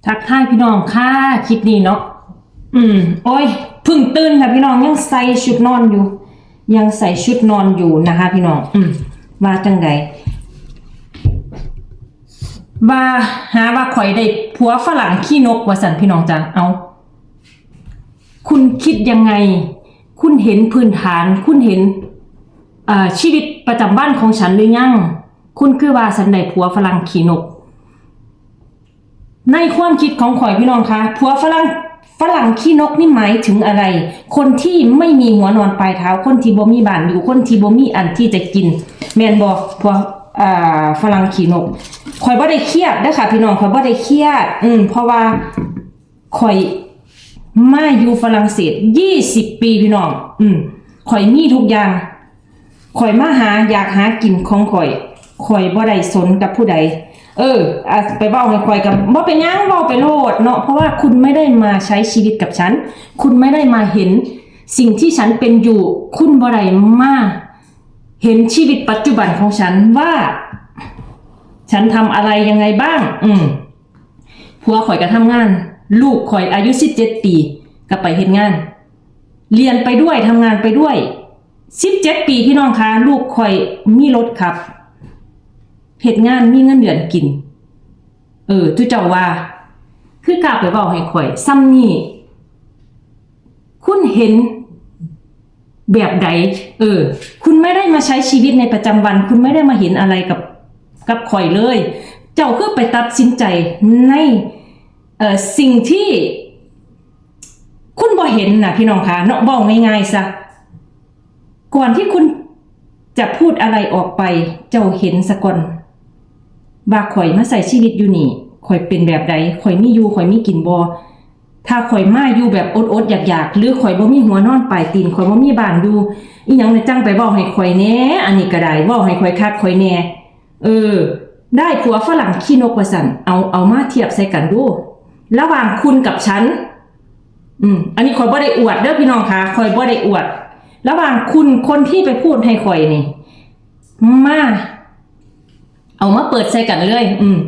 ທັກທາຍພີ່ນ້ອງຄ່ະ ຄລິບນີ້ເນາະ ອືມ ໂອ້ຍ ເພິ່ງຕື່ນຄ່ະພີ່ນ້ອງ ຍັງໃສ່ຊຸດນອນຢູ່ ຍັງໃສ່ຊຸດນອນຢູ່ນະຄະພີ່ນ້ອງ ອືມ ວ່າຈັ່ງໃດ ວ່າ ຫາວ່າຂ້ອຍໄດ້ຜົວຝຣັ່ງຂີ້ນົກວ່າຊັ້ນ ພີ່ນ້ອງຈ໋າ ເອົ້າ ຄຸນຄິດຍັງໄງ? ຄຸນເຫັນພື້ນຖານ ຄຸນເຫັນ ເອີ ຊີວິດປະຈຳວັນຂອງສັນຫຼືຍັງ? ຄຸນຄືວ່າສັນໄດ້ຜົວຝຣັ່ງຂີ້ນົກ? ໃນຄວາມຄິດຂອງຂ້ອຍ ພີ່ນ້ອງຄະ ຜົວຝຣັ່ງ ຝຣັ່ງຂີ້ນົກນີ້ໝາຍເຖິງອະໄລ? ຄົນທີ່ໄມ່ມີຫົວນອນປາຍເທົ້າ ຄົນທີ່ບໍ່ມີບ້ານຢູ່ ຄົນທີ່ບໍ່ມີອັນທີ່ຈະກິນ ແມ່ນບໍ່? ຜົວ ອ່າ ຝຣັ່ງຂີ້ນົກ. ຂ້ອຍບໍ່ໄດ້ຄຽດເດີຄ່ະພີ່ນ້ອງ ຂ້ອຍບໍ່ໄດ້ຄຽດ ອືມ ເພາະວ່າ ຂ້ອຍມາຢູ່ຝຣັ່ງເສດ ຊາວປີ ພີ່ນ້ອງ ອືມ ຂ້ອຍມີທຸກຢ່າງ ຂ້ອຍມາຫາ ຢາກຫາກິນຂອງຂ້ອຍ ຂ້ອຍບໍ່ໄດ້ສົນກັບຜູ້ໃດ ເອີ ອາ ໄປເວົ້າໃຫ້ຂ້ອຍກໍບໍ່ເປັນຫຍັງ ເວົ້າໄປໂລດເນາະ ເພາະວ່າຄຸນໄມ່ໄດ້ມາໃຊ້ຊີວິດກັບສັນ ຄຸນໄມ່ໄດ້ມາເຫັນສິ່ງທີ່ສັນເປັນຢູ່ ຄຸນບໍ່ໄດ້ມາເຫັນຊີວິດປັດຈຸບັນຂອງສັນວ່າ ສັນທຳອະໄລຍັງໄງບ້າງ ອືມ. ຜົວຂ້ອຍກໍທຳງານ ລູກຂ້ອຍອາຍຸສິບເຈັດປີກໍໄປເຮັດງານ ຮຽນໄປດ້ວຍ ທຳງານໄປດ້ວຍ ສິບເຈັດປີ ພີ່ນ້ອງຄະ ລູກຂ້ອຍມີລົດຂັບ ເຮັດງານມີເງິນເດືອນກິນ ເອີ ຈຸເຈົ້າວ່າ ຄືກ້າໄປເວົ້າໃຫ້ຂ້ອຍສ່ຳນີ້ ຄຸນເຫັນແບບໃດ? ເອີ ຄຸນໄມ່ໄດ້ມາໃຊ້ຊີວິດໃນປະຈຳວັນ ຄຸນໄມ່ໄດ້ມາເຫັນອະໄລກັບ ກັບຂ້ອຍເລີຍ ເຈົ້າຄືໄປຕັດສິນໃຈໃນ ເອີ ສິ່ງທີ່ຄຸນບໍ່ເຫັນນະ ພີ່ນ້ອງຄະເນາະ ເວົ້າງ່າຍໆຊະ ກ່ອນທີ່ຄຸນຈະພູດອະໄລອອກໄປ ເຈົ້າເຫັນສາກ່ອນວ່າຂ້ອຍມາໃຊ້ຊີວິດຢູ່ນີ້ ຂ້ອຍເປັນແບບໃດ ຂ້ອຍມີຢູ່ ຂ້ອຍມີກິນບໍ່? ຖ້າຂ້ອຍມາຢູ່ແບບອົດໆຢາກໆ ຫຼື ຂ້ອຍບໍ່ມີຫົວນອນປາຍຕີນ ຂ້ອຍບໍ່ມີບ້ານຢູ່ ອີ່ຫຍັງນະ ຈັ່ງໄປເວົ້າໃຫ້ຂ້ອຍແດ່ ອັນນີ້ກໍໄດ້ ເວົ້າໃຫ້ຂ້ອຍຄັກຂ້ອຍແດ່ ເອີ ໄດ້ຜົວຝຣັ່ງຂີ້ນົກວ່າຊັ້ນ ເອົາ ເອົາມາທຽບໃສ່ກັນດູ ລະຫວ່າງຄຸນກັບສັນ ອືມ ອັນນີ້ຂ້ອຍບໍ່ໄດ້ອວດເດີພີ່ນ້ອງຄະ ຂ້ອຍບໍ່ໄດ້ອວດ ລະຫວ່າງຄຸນ ຄົນທີ່ໄປພູດໃຫ້ຂ້ອຍນີ້ ມາ ເອົາມາເປີດໃສ່ກັນເລີຍ ອືມ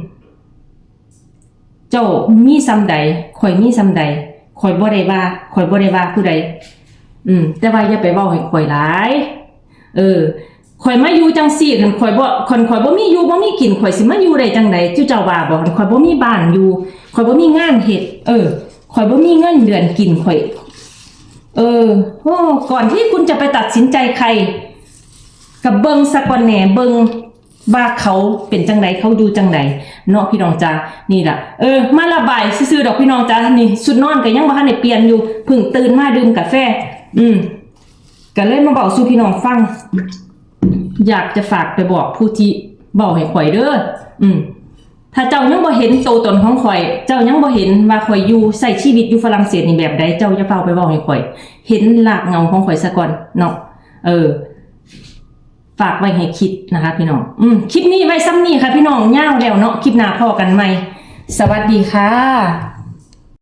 ເຈົ້າມີສ່ຳໃດ ຂ້ອຍມີສ່ຳໃດ ຂ້ອຍບໍ່ໄດ້ວ່າ ຂ້ອຍບໍ່ໄດ້ວ່າຜູ້ໃດ ອືມ ແຕ່ວ່າຢ່າໄປເວົ້າໃຫ້ຂ້ອຍຫຼາຍ ເອີ ຂ້ອຍມາຢູ່ຈັ່ງຊີ້ ຄັນຂ້ອຍບໍ່ ຄັນຂ້ອຍບໍ່ມີຢູ່ບໍ່ມີກິນ ຂ້ອຍຊິມາຢູ່ໄດ້ຈັ່ງໃດ? ຈຸເຈົ້າວ່າບໍ່? ຄັນຂ້ອຍບໍ່ມີບ້ານຢູ່ ຂ້ອຍບໍ່ມີງານເຮັດ ເອີ ຂ້ອຍບໍ່ມີເງິນເດືອນກິນ ຂ້ອຍ ເອີ ໂອ້ ກ່ອນທີ່ຄຸນຈະໄປຕັດສິນໃຈໃຄ ກໍເບິ່ງສາກ່ອນແດ່ ເບິ່ງວ່າເຂົາເປັນຈັ່ງໃດ ເຂົາຢູ່ຈັ່ງໃດເນາະ ພີ່ນ້ອງຈ໋າ. ນີ້ລະ ເອີ ມາລະບາຍຊື່ໆດອກ ພີ່ນ້ອງຈ໋າ. ນີ້ ຊຸດນອນກໍຍັງບໍ່ທັນໄດ້ປ່ຽນຢູ່ ເພິ່ງຕື່ນມາດື່ມກາແຟ ອືມ ກໍເລີຍມາເວົ້າສູ່ພີ່ນ້ອງຟັງ ຢາກຈະຝາກໄປບອກຜູ້ທີ່ເວົ້າໃຫ້ຂ້ອຍເດີ ອືມ ຖ້າເຈົ້າຍັງບໍ່ເຫັນໂຕຕົນຂອງຂ້ອຍ ເຈົ້າຍັງບໍ່ເຫັນວ່າຂ້ອຍຢູ່ ໃຊ້ຊີວິດຢູ່ຝຣັ່ງເສດນີ້ແບບໃດ ເຈົ້າຢ່າຟ້າວໄປເວົ້າໃຫ້ຂ້ອຍເຫັນລາກເງົາຂອງຂ້ອຍສາກ່ອນເນາະ ເອີ ຝາກໄວ້ໃຫ້ຄິດນະຄະ ພີ່ນ້ອງ ອືມ ຄລິບນີ້ໄວ້ສ່ຳນີ້ຄ່ະ ພີ່ນ້ອງ ຍາວແລ້ວເນາະ ຄລິບໜ້າພໍ້ກັນໃໝ່ ສະຫວັດດີຄ່ະ.